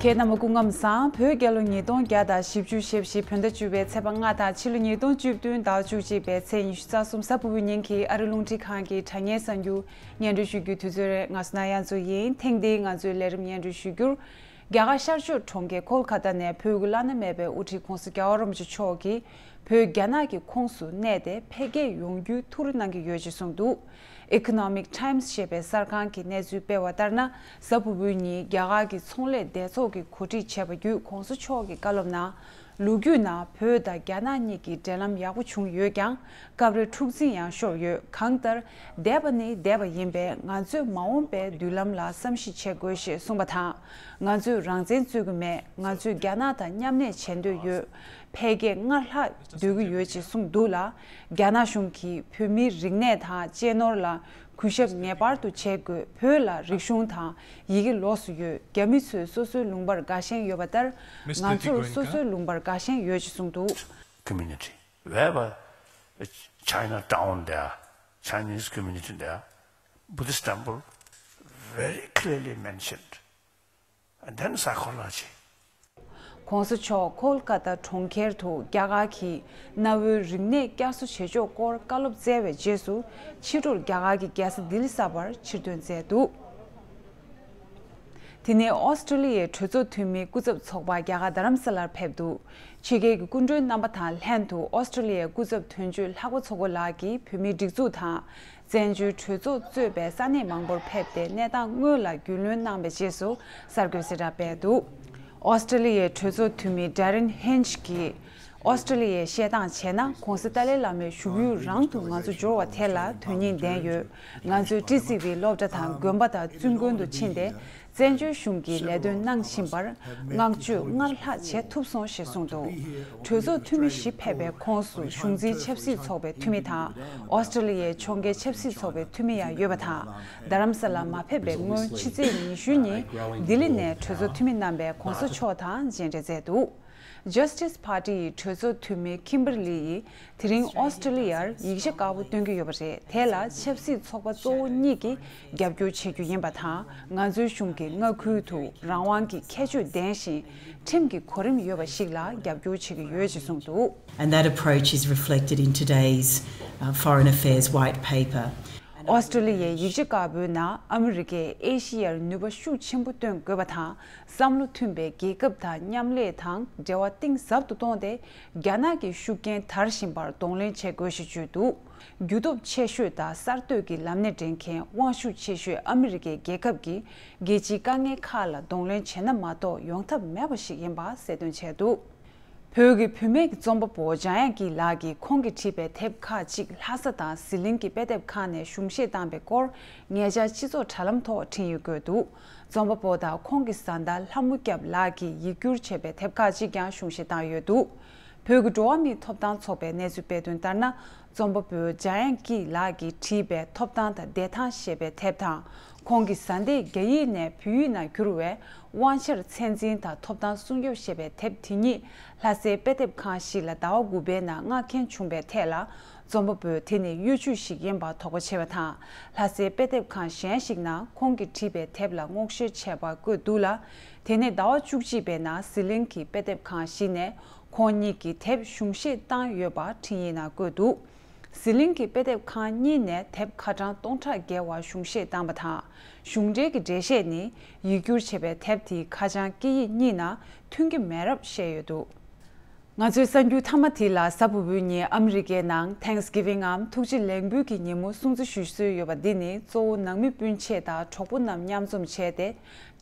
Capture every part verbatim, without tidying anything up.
ཁྱེད་རྣམ་པ་སྐུ་ཁམས་བཟང་། བོད་རྒྱལ་ལོ་ཉིས་སྟོང་བརྒྱ་དང་བཞི་བཅུ་ཞེ་བཞི་བོད་ཟླ་བཅུ་པའི་ཚེས་པ་ལྔ་དང་ཕྱི་ལོ་ཉིས་སྟོང་བཅུ་བདུན་ཟླ་བ་བཅུ་གཅིག་པའི་ཚེས་ཉི་ཤུ་རྩ་གསུམ་གཟའ་ཕུར་བུའི་ཉིན་གྱི་ཨ་རི་རླུང་འཕྲིན་ཁང་གི་དྲ་བརྙན་གསར་འགྱུར་སྙན་སྒྲོན་ཞུ་རྒྱུའི་དུས་ཚོད་རེད། ང་སོ་ན་གཡང་འཛོམས་ཡིན། ཐེངས་འདིའི་ང་ཚོའི་ལས་རིམ་སྙན་སྒྲོན་ཞུ་རྒྱུར། རྒྱ་གར་ཤར་ཕྱོགས་གྲོང་ཁྱེར་ཁོལ་ཁ་ཏ་ནས་བོད་ཀྱི་བླ་ན་མེད་པའི་དབུ་ཁྲིད་༸གོང་ས་༸རྒྱལ་བ་རིན་པོ་ཆེ་མཆོག་གིས་བོད་རྒྱ་ནག་གི་ཁོངས་སུ་གནས་ཏེ་འཕེལ་རྒྱས་ཡོང་རྒྱུའི་ཐུགས་རེ་གནང་གི་ཡོད་ཅེས་གསུངས་འདུག Economic Times ཞེས་པའི་གསར་ཁང་གིས་གནས་ཚུལ་སྤེལ་བ་ལྟར་ན། གཟའ་ཕུར་བུའི་ཉིན་རྒྱ་གར་གྱི་ཚོང་ལས་སྡེ་ཚོགས་ཀྱིས་གོ་སྒྲིག་བྱས་པ་བརྒྱུད་༸གོང་ས་མཆོག་གི་བཀའ་སློབ་ནང་། ལོ་རྒྱུས་ནང་བོད་དང་རྒྱ་ནག་གཉིས་ཀྱི་འབྲེལ་ལམ་ཡག་པོ་བྱུང་ཡོད་ཀྱང་། སྐབས་རེ་འཁྲུག་འཛིང་ཡང་ཤོར་ཡོད། གང་ལྟར། འདས་པ་ནི་འདས་པ་ཡིན་པས། ང་ཚོས་མ་འོངས་པའི་མདུན་ལམ་ལ་བསམ་གཞིག་བྱེད་དགོས་ཞེས་གསུངས་པ་དང་། ང་ཚོས་རང་བཙན་རྩོད་ཀྱི་མེད། ང་ཚོས་རྒྱ་ནག་དང་མཉམ་གནས་བྱེད་འདོད་ཡོད། འཕེལ་རྒྱས་སྔར་ལྷག་འདོད་ཀྱི་ཡོད་ཅེས་གསུངས་འདུག་ལ། རྒྱ་ནག་གཞུང་གིས་བོད་མིའི་རིག་གནས་དང་གཅེས་ནོར་ལ་གུས་ཞབས་ངེས་པར་དུ་བྱེད་དགོས། བོད་ལ་རིག་གཞུང་དང་ཡི་གེ་ལོགས་སུ་ཡོད། རྒྱ་མི་ཚོས་སོ་སོའི་ལུང་པར་དགའ་ཞེན་ཡོད་པ་ལྟར། Mister ང་ཚོར་Tigoinka. སོ་སོའི་ལུང་པར་དགའ་ཞེན་ཡོད་ཅེས་གསུངས་འདུག Community. Wherever Chinatown there, Chinese community there, Buddhist temple, very clearly mentioned. And then psychology. ༸གོང་ས་མཆོག་ཁོལ་ཀ་ཏ་གྲོང་ཁྱེར་དུ་རྒྱ་གར་གྱི་གནའ་བོའི་རིག་གནས་བསྐྱར་གསོ་བྱེད་ཕྱོགས་སྐོར་བཀའ་སློབ་སྩལ་བའི་རྗེས་སུ། ཕྱི་དྲོར་རྒྱ་གར་གྱི་རྒྱལ་ས་ལྡི་ལི་གསར་པར་ཕྱིར་ཐོན་མཛད་འདུག་དེ་ནས་ཨོ་སི་ཀྲི་ལི་ཡའི་གྲོས་ཚོགས་འཐུས་མིའི་སྐུ་ཚབ་ཚོགས་པ་རྒྱ་གར་རྡ་རམ་ས་ལར་ཕེབས་འདུག་ཕྱི་རྒྱལ་གྱི་སྐུ་མགྲོན་རྣམ་པ་དང་ལྷན་དུ་ཨོ་སི་ཀྲི་ལི་ཡའི་སྐུ་ཚབ་དོན་གཅོད་ལྷག་པ་མཚོ་སྒོ་ལགས་ཀྱིས་བོད་མིའི་སྒྲིག་འཛུགས་དང་། བཙན་བྱོལ་གྲོས་ཚོགས་གཙོས་པའི་ས་གནས་མང་པོར་ཕེབས་ཏེ་གནས་སྟངས་དངོས་ལ་རྒྱུས་ལོན་གནང་བའི་རྗེས་སུ་གསར་འགོད་གསལ་བསྒྲགས་སྤེལ་འདུག་ཨོ་སི་ཀྲི་ལི་ཡའི་གྲོས་ཚོགས་འཐུས་མི་Darren Hinge གྱིས། ཨོ་སི་ཀྲི་ལི་ཡའི་བཤད་སྟངས་བྱས་ན། ༸གོང་ས་ཏཱ་ལའི་བླ་མའི་བཞུགས་ཡུལ་རང་དུ་ང་ཚོ་འབྱོར་བ་དེ་ལ་དོན་སྙིང་ལྡན་ཡོད། ང་ཚོས་ཏི་སི་ཝི་སློབ་གྲྭ་དང་དགོན་པ་དང་བཙུན་དགོན་དུ་ཕྱིན་ཏེ། བཙན་བྱོལ་གཞུང་གི་ལས་དོན་གནང་བཞིན་པར་བསྔགས་བརྗོད་སྔར་ལྷག་བྱེད་ཐུབ་སོང་ཞེས་གསུངས་འདུག་གྲོས་ཚོགས་འཐུས་མི་བཞི་ཕེབས་པའི་ཁོངས་སུ་གཞུང་འཛིན་ཆབ་སྲིད་ཚོགས་པའི་འཐུས་མི་དང་། ཨོ་སི་ཀྲི་ལི་ཡའི་ཕྱོགས་འགལ་ཆབ་སྲིད་ཚོགས་པའི་འཐུས་མི་ཡང་ཡོད་པ་དང་། རྡ་རམ་ས་ལ་མ་ཕེབས་པའི་སྔོན་ཕྱི་ཚེས་ཉི་ཤུ་ཉིན་ལྡི་ལི་ནས་གྲོས་ཚོགས་འཐུས་མི་རྣམ་པས་༸གོང་ས་མཆོག་དང་མཇལ་འཕྲད་མཛད་འདུག Justice Party ཡི་གྲོས་ཚོགས་འཐུས་མི་ཁིམ་བར་ལི་ཡིས། དེ་རིང་ཨོ་སི་ཀྲི་ལི་ཡར་ཡིག་ཆ་དཀར་པོ་སྟོན་གྱི་ཡོད་པ་རེད། དེ་ལ་ཆབ་སྲིད་ཚོགས་པ་གཙོ་བོ་གཉིས་ཀྱིས་རྒྱབ་སྐྱོར་བྱེད་རྒྱུ་ཡིན་པ་དང་། ང་ཚོའི་གཞུང་གིས་མངའ་ཁུལ་དུ་རང་དབང་གི་ཁྱད་ཆོས་ལྡན་ཞིང་ཁྲིམས་ཀྱི་གོ་རིམ་ཡོད་པ་ཞིག་ལ་རྒྱབ་སྐྱོར་བྱེད་ཀྱི་ཡོད་ཅེས་གསུངས་འདུག And that approach is reflected in today's, uh, Foreign Affairs White Paper. ཨོ་སི་ཀྲི་ལི་ཡའི་ཡིག་ཆ་དཀར་པོའི་ནང་ཨ་མི་རི་ཀས་ཨེ་ཤི་ཡར་ནུས་པ་ཤུགས་ཆེན་པོ་བཏོན་དགོས་པ་དང་། བསམ་བློ་མཐུན་པའི་རྒྱལ་ཁབ་དང་མཉམ་ལས་དང་འབྲེལ་བ་གཏིང་ཟབ་ཏུ་བཏོན་ཏེ། རྒྱ་ནག་གི་ཤུགས་རྐྱེན་དར་བཞིན་པར་གདོང་ལེན་བྱེད་དགོས་ཞེས་བརྗོད་འདུག་རྒྱུ་སྟོབས་ཆེ་ཤོས་དང་གསར་གཏོད་ཀྱི་ལམ་སྣེ་འདྲེན་མཁན་དབང་ཤུགས་ཆེ་ཤོས་ཨ་མི་རི་ཀའི་རྒྱལ་ཁབ་ཀྱིས་རྒྱལ་སྤྱིའི་དཀའ་ངལ་ཁག་ལ་གདོང་ལེན་བྱས་ན་མ་གཏོགས་ཡོང་ཐབས་མེད་པ་ཞིག་ཡིན་པ་གསལ་སྟོན་བྱས་འདུག་བོད་ཀྱི་བུད་མེད་ཀྱི་རྩོམ་པ་པོ་འཇམ་དབྱངས་སྐྱིད་ལགས་ཀྱིས་ཁོང་གིས་བྲིས་པའི་དེབ་ཁག་ཅིག་ལྷ་ས་དང་ཟི་ལིང་གི་དཔེ་དེབ་ཁང་ནས་གཞུང་བཞེས་བཏང་པའི་སྐོར་ཉེ་ཆར་སྤྱི་ཚོགས་དྲ་ལམ་ཐོག་འཕྲིན་ཡིག་བཀོད་འདུག་རྩོམ་པ་པོ་དང་ཁོང་གི་བཟའ་ཟླ་ལྷ་མོ་སྐྱབས་ལགས་ཀྱིས་ཡིག་སྒྱུར་བྱས་པའི་དེབ་ཁག་ཅིག་ཀྱང་གཞུང་བཞེས་བཏང་ཡོད་འདུག་བོད་ཀྱི་འགྲོ་བ་མིའི་ཐོབ་ཐང་ཚོགས་པས་གནས་ཚུལ་སྤེལ་དོན་ལྟར་ན། རྩོམ་པ་པོ་འཇམ་དབྱངས་སྐྱིད་ལགས་ཀྱིས་བྲིས་པའི་ཐོབ་ཐང་དང་བདེ་ཐང་ཞེས་པའི་དེབ་དང་། ཁོང་གི་བཟའ་ཟླས་རྒྱ་ཡིག་ནས་བོད་ཡིག་ནང་བསྒྱུར་བའི་དབང་ཆར་ཚད་འཛིན་དང་ཐོབ་ཐང་སྲུང་སྐྱོབ་ཞེས་པའི་དེབ་དེ་ཉིད་ལྷ་སའི་དཔེ་དེབ་ཁང་ཞིག་ལ་ཟླ་བ་དགུ་པའི་ནང་མངགས་མཁན་བྱུང་བའི་ཐད་ལ། རྩོམ་པ་པོས་དེ་ནི་གཡོ་ཇུས་ཤིག་ཡིན་པ་དོགས་པ་ཆེ་བ་དང་། ལྷ་སའི་དཔེ་དེབ་ཁང་གཞན་ཞིག་ནང་ཁོང་གིས་བྲིས་པའི་དེབ་ལ་སྔོག་བཤེར་བྱས་པ་བཀོད་འདུག་ལ། དེ་ནས་ཟླ་བ་བཅུ་གཅིག་པའི་ནང་ཟི་ལིང་གི་དཔེ་དེབ་ཁང་ཞིག་ནས་ཁོང་ཉིད་ཀྱི་དེབ་གཞུང་བཞེས་བཏང་ཡོད་པ་འཕྲིན་ཡིག་ནང་བཀོད་འདུག་ཟི་ལིང་གི་དཔེ་དེབ་ཁང་གཉིས་ནས་དེབ་ཁ་གྲངས་སྟོང་ཕྲག་བརྒལ་བ་གཞུང་བཞེས་བཏང་པ་དང་། གཞུང་འབྲེལ་གྱི་འགྲེལ་བཤད་ནི། ཡིག་སྒྱུར་བྱས་པའི་དེབ་དེའི་ཁ་བྱང་སྐད་ཡིག་གཉིས་ནང་མཐུན་གྱི་མེད་རབས་བཤད་ཡོད་འདུག་ང་ཚོའི་གསར་འགྱུར་མཐའ་མ་དེ་ལ། གཟའ་ཕུར་བུའི་ཉིན་ཨ་མི་རི་ཀའི་ནང་Thanksgiving འམ་ཐུགས་རྗེ་ལེགས་འབུལ་གྱི་ཉིན་མོ་སྲུང་བརྩི་ཞུ་སྲོལ་ཡོད་པ་འདི་ནི། གཙོ་བོ་ནང་མི་སྤུན་མཆེད་དང་གྲོགས་པོ་རྣམས་མཉམ་འཛོམས་བྱས་ཏེ།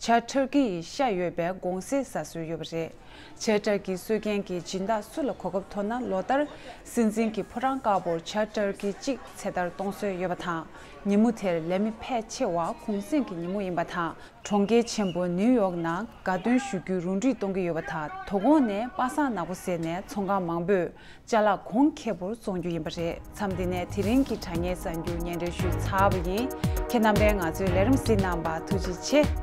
བྱ་ཊར་ཀི་ཡི་ཤ་ཡོད་པའི་དགོང་ཟས་ཟ་སྲོལ་ཡོད་པ་རེད། བྱ་ཊར་ཀི་གསོད་མཁན་གྱི་སྦྱིན་བདག་སུ་ལ་གོ་སྐབས་ཐོབ་ན། ལོ་ལྟར་སྲིད་འཛིན་གྱི་ཕོ་བྲང་དཀར་པོར་བྱ་ཊར་ཀི་གཅིག་ཚེ་ཐར་གཏོང་སྲོལ་ཡོད་པ་དང་། ཉིན་མོ་དེར་ལས་མི་ཕལ་ཆེ་བ་གུང་གསེང་གི་ཉིན་མོ་ཡིན་པ་དང་། གྲོང་ཁྱེར་ཆེན་པོ་ནིའུ་ཡོག་ནང་དགའ་སྟོན་ཞུ་རྒྱུའི་རུ་སྒྲིག་གཏོང་གི་ཡོད་པ་དང་། དོ་དགོང་ནས་པ་སངས་ནག་པོ་ཟེར་ནས་ཚོང་ཁང་མང་པོས་ཅ་ལག་གོང་ཁེ་པོར་བཙོང་རྒྱུ་ཡིན་པ་རེད། མཚམས་འདི་ནས་དེ་རིང་གི་དྲ་བརྙན་གསར་འགྱུར་སྙན་སྒྲོན་ཞུས་ཚར་བ་ཡིན། ཁྱེད་རྣམ་པས་ང་ཚོའི་ལས་རིམ་གཟིགས་གནང་བར་ཐུགས་རྗེ་ཆེ།